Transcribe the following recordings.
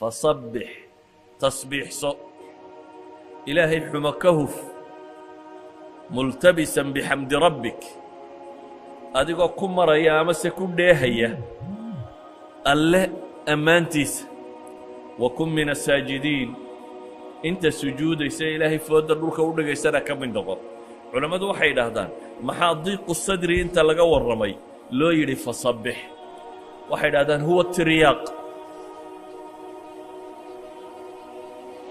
Fasabbix, tasbiixso, Ilaahay xumo ka huf, multabisan bixamdi rabbik, adigoo ku maraya amase ku dheehaya Alle ammaantiisa. Wa kun min asaajidiin, inta sujuudaysa, Ilaahay foodda dhulka u dhigaysana ka mid noqon. Culammadu waxay yidhaahdaan, maxaa diiqu sadri inta laga warramay loo yidhi fasabbix? Waxay idhahdaan huwa tiryaaq,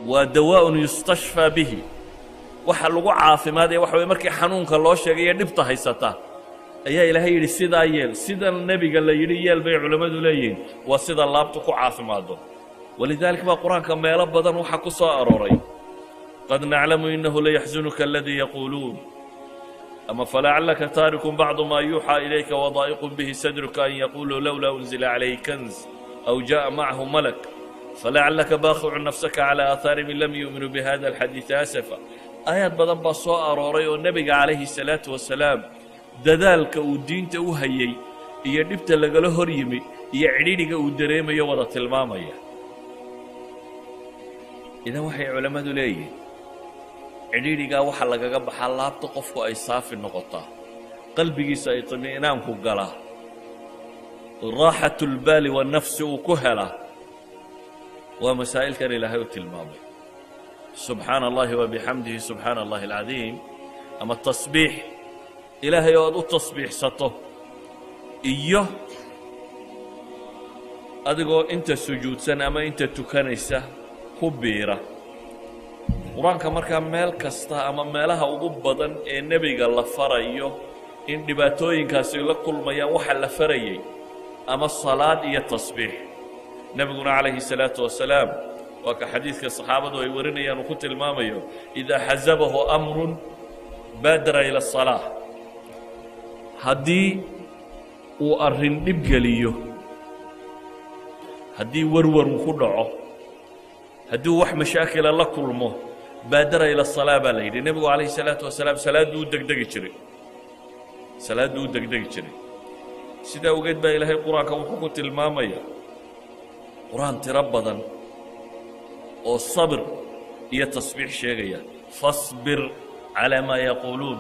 waa dawaa'un yustashfaa bihi. Waxa lagu caafimaadaya waxa weye, markii xanuunka loo sheegayo, dhibta haysata, ayaa Ilaahay yidhi sidaa yeel. Sidan nebiga la yidhi yeel bay culammadu leeyihiin, waa sida laabtu ku caafimaado. Walidaalik baa Qur-aanka meelo badan waxaa ku soo arooray qad naclamu inahu layaxsunuka aladii yaquuluun, ama falacallaka taarikun bacdu maa yuuxaa ilayka wadaa'iqun bihi sadruka an yaquuluu lowlaa unzila calayhi kanz aw jaءa macahu malak, falacallaka baakicun nafsaka calى aahaarihim in lam yu'minuu bihada alxadiidi asafa. Aayaad badan baa soo arooray oo nebiga calayhi salaatu wasalaam dadaalka uu diinta u hayey iyo dhibta lagala hor yimi iyo cidhidhiga uu dareemayo wada tilmaamaya. Idan waxay culammadu leeyihiin, cidhiidhigaa waxaa lagaga baxaa laabta qofku ay saafi noqotaa, qalbigiisa ay طmi'naanku galaa, raaxatulbaali wanafsi uu ku helaa, waa masaa'ilkan Ilaahay u tilmaamay: subxaana Allahi wa bixamdihi, subxaana Allahi alcadiim, ama tasbiix Ilaahay oo aad u tasbiixsato, iyo adigoo inta sujuudsan ama inta tukanaysa ku biira. Qur-aanka markaa meel kasta ama meelaha ugu badan ee nebiga la farayo in dhibaatooyinkaasi la kulmayaan, waxa la farayay ama salaad iyo tasbiix. Nebiguna calayhi salaatu wasalaam waa ka xadiidka saxaabadu ay warinayaan uu ku tilmaamayo idaa xasabahu amrun baadara ila asalaa. Haddii uu arrin dhib geliyo, haddii warwar uu ku dhaco, haddii uu wax mashaakila la kulmo, baadara ila asalaa baa la yidhi. Nebigu calayhi salaatu wasalaam salaadduu u degdegi jiray, salaadduu u degdegi jiray. Sidaa ogeed baa Ilaahay Qur-aanka wuxuu ku tilmaamayaa Qur-aan tiro badan oo sabir iyo tasbiix sheegaya: fasbir calaa maa yaquuluun,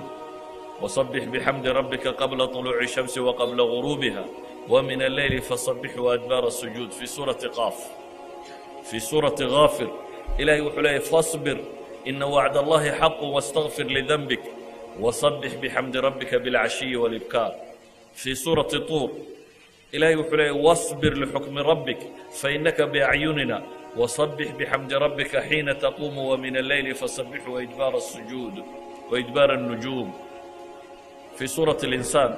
wasabbix bixamdi rabbika qabla طuluuci shamsi waqabla guruubiha, wa min alleyli fasabbixhu adbaara sujuud, fii suurati Qaaf. Fii suurati Gaafir Ilahay wuxuu leeyahy: fasbir ina wacd Allahi xaqu wastakfir lidanbik wasabbix bixamdi rabbika bilcashiyi walibkaar. Fii suurati Tuur Ilahay wuxuu leeyahy: wasbir lixukmi rabbik fainaka biacyunina, wasabbix bixamdi rabbika xiina taquumu, wa min alleyli fasabbixhu waidbaara asujuud waidbaara الnujuum. Fii suurati اlinsaan: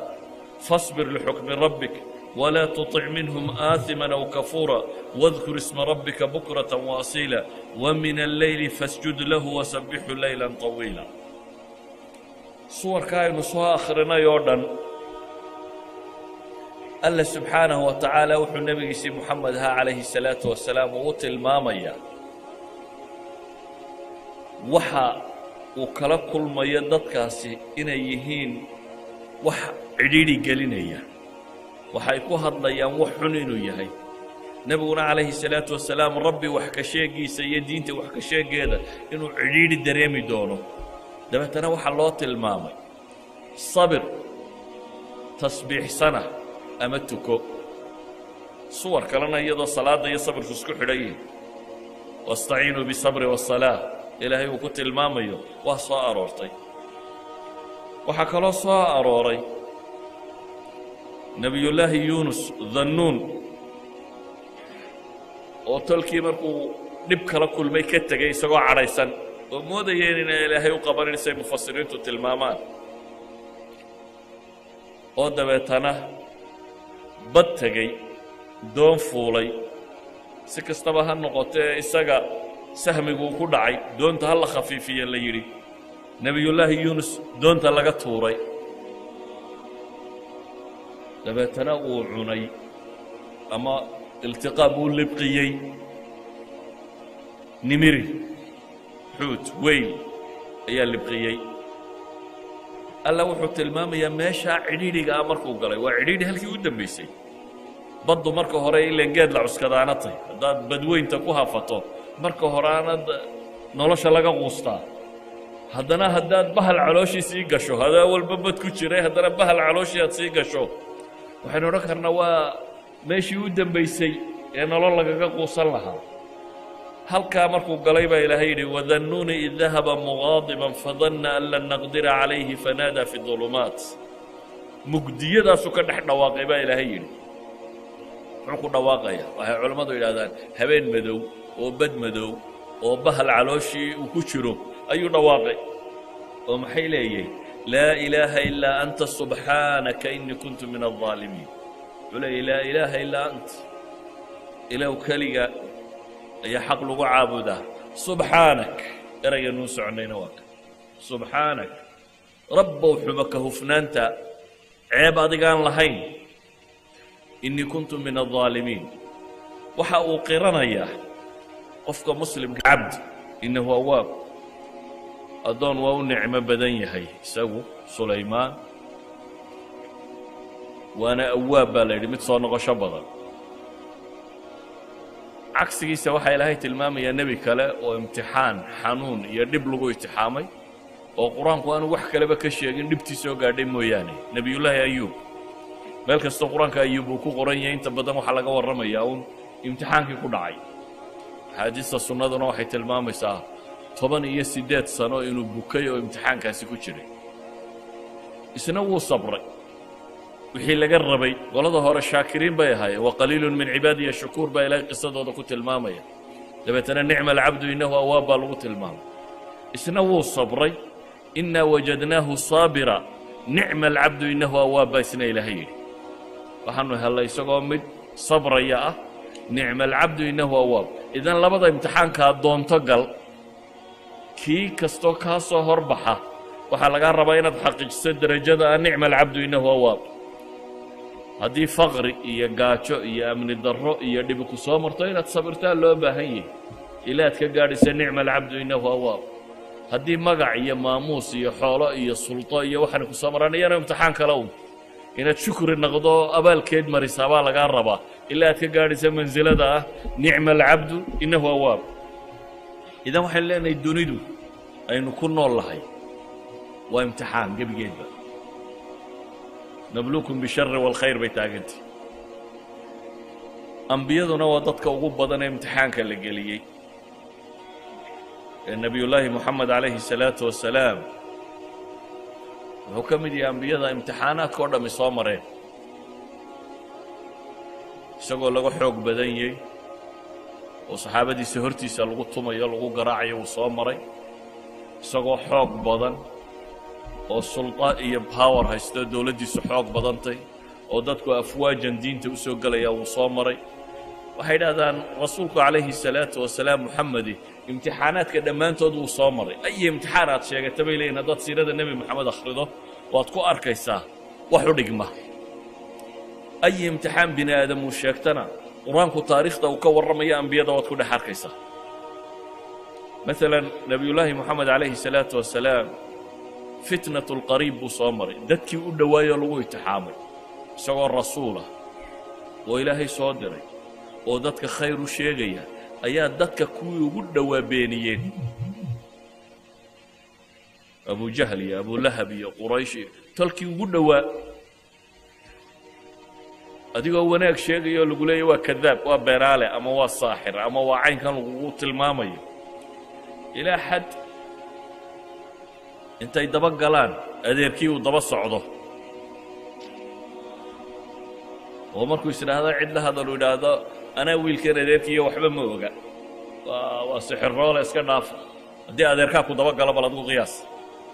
fasbir lixukmi rabbik wlaa tuطic minhum aaثima aw kafuura, wadkur isma rabbika bukraة waasiila, wa min alleyli fasjud lahu wasabbixhu leyla طawiila. Suwarka aynu soo akhrinay oo dhan, Alla subxaanahu wa tacaala wuxuu nebigiisii Moxamed ahaa calayhi الsalaatu wasalaam uu u tilmaamayaa waxa uu kala kulmayo dadkaasi inay yihiin wax cidhiidhi gelinaya, waxay ku hadlayaan wax xun inuu yahay. Nebiguna calayhi salaatu wasalaam Rabbi wax ka sheegiisa iyo diinta wax ka sheegeeda inuu cidhiidhi dareemi doono. Dabeetana waxaa loo tilmaamay sabir, tasbiixsana ama tuko. Suwar kalena iyadoo salaadda iyo sabirku isku xidhan yihin, wastaciinuu bisabri wasalaa, Ilaahay uu ku tilmaamayo waa soo aroortay. Waxaa kaloo soo arooray Nebiyullaahi Yuunus Dhannuun oo tolkii markuu dhib kala kulmay ka tegey isagoo cadhaysan oo moodayeen inaan Ilaahay u qabanin, say mufasiriintu tilmaamaan, oo dabeetana bad tegey, doon fuulay. Si kastaba ha noqotee, isaga sahmiguu ku dhacay, doonta ha la khafiifiye la yidhi, Nebiyullaahi Yuunus doonta laga tuuray, dabeetana uu cunay ama iltiqaam uu libqiyey nimiri, xuut weyl ayaa libqiyey. Alla wuxuu tilmaamayaa meeshaa cidhiidhiga ah markuu galay, waa cidhiidhi halkii u dambaysay. Baddu marka hore ileen geed la cuskadaana tay, haddaad badweynta ku hafato marka hore aanad nolosha laga quustaa. Haddana haddaad bahal calooshii sii gasho, hadaa walba bad ku jiray, haddana bahal calooshii aad sii gasho, waxaynu odhan karnaa waa meeshii u dambaysay ee nolol lagaga quusan lahaa. Halkaa markuu galay baa Ilaahay yidhi: "Wadannuuni id dahaba muqaadiban fadanna an lan naqdira calayhi fanaadaa fi dulumaat." Mugdiyadaasuu ka dhex dhawaaqay baa Ilaahay yidhi. Muxuu ku dhawaaqaya? Waxay culammadu yidhahdaan habeen madow oo bad madow oo bahal calooshii uu ku jiro ayuu dhawaaqay, oo maxay leeyahay? "Laa ilaaha ilaa anta, subxaanaka, inii kuntu min aldaalimiin." Wuxuu leeyahy: "Laa ilaaha ilaa ant, Ilaw keliga ayaa xaq lagu caabudaa. Subxaanak," erayganuu soconayna waa ka, "subxaanak," Rabbow, xumo ka hufnaanta, ceeb adigaan lahayn, "inii kuntu min aldaalimiin." Waxa uu qiranayaa qofka muslimka: cabd innahu awaab, addoon waa u nicmo badan yahay isagu Sulaymaan, waana awaab baa la yidhi, mid soo noqosho badan. Cagsigiisa waxaa Ilaahay tilmaamayaa nebi kale oo imtixaan, xanuun iyo dhib lagu imtixaamay, oo Qur-aanku aanu wax kaleba ka sheegin dhibtii soo gaadhay mooyaane, Nebiyullaahi Ayuub. Meel kastoo Qur-aanka Ayuub uu ku qoran yahay, inta badan waxaa laga warramayaa uun imtixaankii ku dhacay. Axaadiista sunnaduna waxay tilmaamaysaa 18 sano inuu bukay oo imtixaankaasi ku jiray. Isna wuu sabray wixii laga rabay. Qolada hore shaakiriin bay ahaayeen, "Wa qaliilun min cibaadiya shukuur" baa Ilaahay qisadooda ku tilmaamaya. Dabeetana "nicma alcabdu innahu awaab" baa lagu tilmaamay. Isna wuu sabray, "Innaa wajadnaahu saabira, nicma alcabdu innahu awaab" baa isna Ilaahay yidhi. Waxaanu hellay isagoo mid sabraya ah, "nicma alcabdu innahu awaab." Idan labada imtixaankaa doonto gal, kii kastoo kaa soo horbaxa, waxaa lagaa rabaa inaad xaqiijiso derajada ah "nicma alcabdu innahu awaab." Haddii faqri iyo gaajo iyo amni darro iyo dhibi ku soo marto, inaad sabirtaa loo baahan yahay ilaad ka gaadhaysa "nicma alcabdu innahu awaab." Haddii magac iyo maamuus iyo xoolo iyo sulto iyo waxaana ku soo maraan, iyana imtixaan kale un, inaad shukri noqdo, abaalkeed marisaa baa lagaa rabaa ilaa aad ka gaadhaysa mansilada ah "nicma alcabdu innahu awaab." Idan waxaynu leenahay dunidu aynu ku nool lahay waa imtixaan gebigeedba. "Nabluukum bishari waalkhayr" bay taagantay. Ambiyaduna waa dadka ugu badan ee imtixaanka la geliyey. Ee Nebiyullaahi Moxamed calayhi salaatu wasalaam wuxuu ka mid yahay ambiyada imtixaanaadka o dhammi soo mareen, isagoo laga xoog badan yahay oo saxaabadiisa hortiisa lagu tumayo, lagu garaacayo, uu soo maray. Isagoo xoog badan oo sulta iyo power haysto, dowladdiisu xoog badantay, oo dadku afwaajan diinta u soo gelaya, wuu soo maray. Waxay idhahdaan rasuulku calayhi salaatu wasalaam, Muxamedi, imtixaanaadka dhammaantood wuu soo maray. Ay imtixaan aad sheegata, bay leeyihin, haddaad siirada Nebi Moxamed akhrido waad ku arkaysaa wax u dhigma. Ay imtixaan bini aadam uu sheegtana, Qur-aanku taariikhda uu ka warramayo ambiyada waad ku dhex arkaysaa. Maalan Nebiyullaahi Moxamed calayhi salaatu wasalaam fitnatu lqariib buu soo maray, dadkii u dhowaayoo lagu imtixaamay, isagoo rasuulah oo Ilaahay soo diray oo dadka khayr u sheegaya ayaa dadka kuwii ugu dhowaa beeniyeen, Abujahl iyo Abulahab iyo Quraysh iyo tolkii ugu dhowaa. Adigoo wanaag sheegaya oo lagu leeya waa kadaab, waa beenaale, ama waa saaxir, ama waa caynkan lagugu tilmaamayo, ilaa xad intay daba galaan adeerkii uu daba socdo, oo markuu is idhaahdo cid la hadal uu idhaahdo: "Anaa wiilkan adeerkiiyo waxba ma oga, waa sixiroole, iska dhaafa." Haddii adeerkaa ku daba galo, bal adigu qiyaas,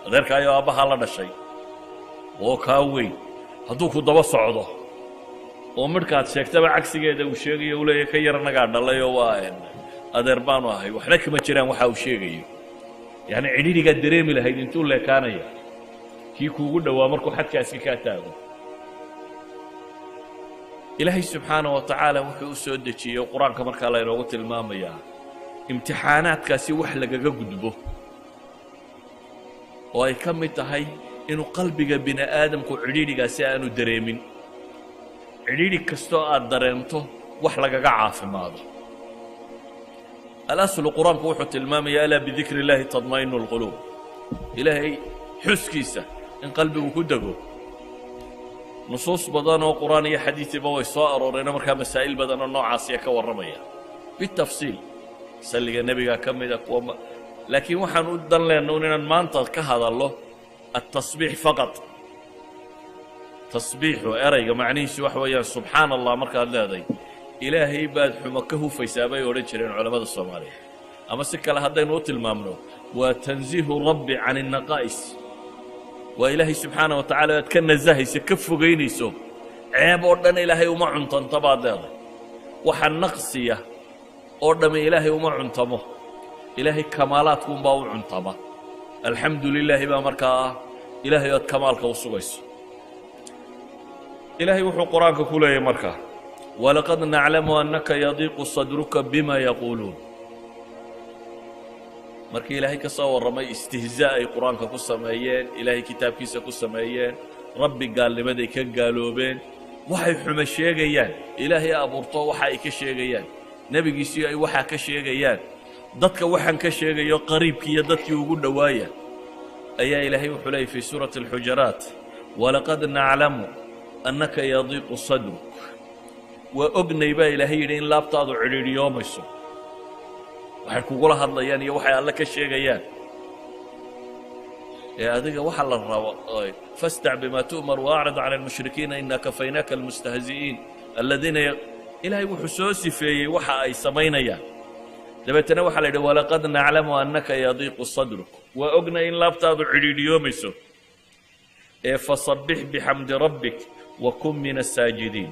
adeerkaayoo aabbahaa la dhashay oo kaa weyn hadduu ku daba socdo oo midhkaad sheegtaba cagsigeeda uu sheegayo, uu leeyahy: "Ka yar annagaa dhalayoo waa adeer baanu ahay, waxna kama jiraan waxa uu sheegayo." Yacni cidhidhigaad dareemi lahayd intuu leekaanaya kii kuugu dhowaa markuu xadkaasi kaa taago. Ilaahay subxaana wa tacaala wuxuu u soo dejiyey Qur-aanka markaa laynoogu tilmaamayaa imtixaanaadkaasi wax lagaga gudbo, oo ay ka mid tahay inuu qalbiga bini aadamku cidhiidhigaasi aanu dareemin. Cidhiidhi kastoo aad dareento wax lagaga caafimaado. Alaslu, Qur-aanku wuxuu tilmaamaya: ألا بذكر الله تطمئن القلوب. Ilaahay xuskiisa in qalbigu ku dego. Nusuus badan oo Qur-aan iyo xadiisiba way soo arooreeno markaa masaa'il badan oo noocaasiya ka warramaya bitafsiil. Salliga nebigaa ka mida kuwa, laakiin waxaan u dan leenna un inaan maanta ka hadallo التسبيح فقط. Tasbiixu erayga macnihiisu waxa weeyaan subxaana Allah. Markaad leeday, Ilaahay baad xumo ka hufaysaa, bay odhan jireen culammada Soomaaliya. Ama si kale haddaynu u tilmaamno, waa تنزيه الرب عن النقائص. Waa Ilaahay subxaana wa tacala aad ka nasahayso, ka fogaynayso ceeb oo dhan. Ilaahay uma cuntanto, baad leeday. Waxa naqsiya oo dhamme Ilaahay uma cuntamo. Ilaahay kamaalaadkuunbaa u cuntama. Alxamdu lilaahi baa markaa ah Ilaahay oad kamaalka u sugayso. Ilaahay wuxuu Qur-aanka ku leeyahy markaa: ولقد نعلم أنك يضيق صدرك بما يقولون. Markii Ilaahay ka soo warramay istihzaa ay Qur-aanka ku sameeyeen, Ilaahay kitaabkiisa ku sameeyeen, Rabbi gaalnimaday ka gaaloobeen, waxay xumo sheegayaan, Ilaahay abuurto waxa ay ka sheegayaan, nebigiisii ay waxaa ka sheegayaan, dadka waxaan ka sheegayo qariibkii iyo dadkii ugu dhowaaya, ayaa Ilaahay wuxuu leeyay في سورة الحجرات: ولقد نعلم أنك يضيق صدرك. Waa ognay, baa Ilaahay yidhi, in laabtaadu cidhiidhiyoomayso waxay kugula hadlayaan iyo waxay Alle ka sheegayaan. Ee adiga waxa la rabo: فاصدع بما تؤمر وأعرض عن المشركين إنا كفيناك المستهزئين الذين. Ilaahay wuxuu soo sifeeyey waxa ay samaynayaan. Dabeetana waxaa la yidhi: ولقد نعلم أنك يضيق صدرك. Waa ognay in laabtaadu cidhiidhiyoomayso ee فسبح بحمد ربك وكن من الساجدين.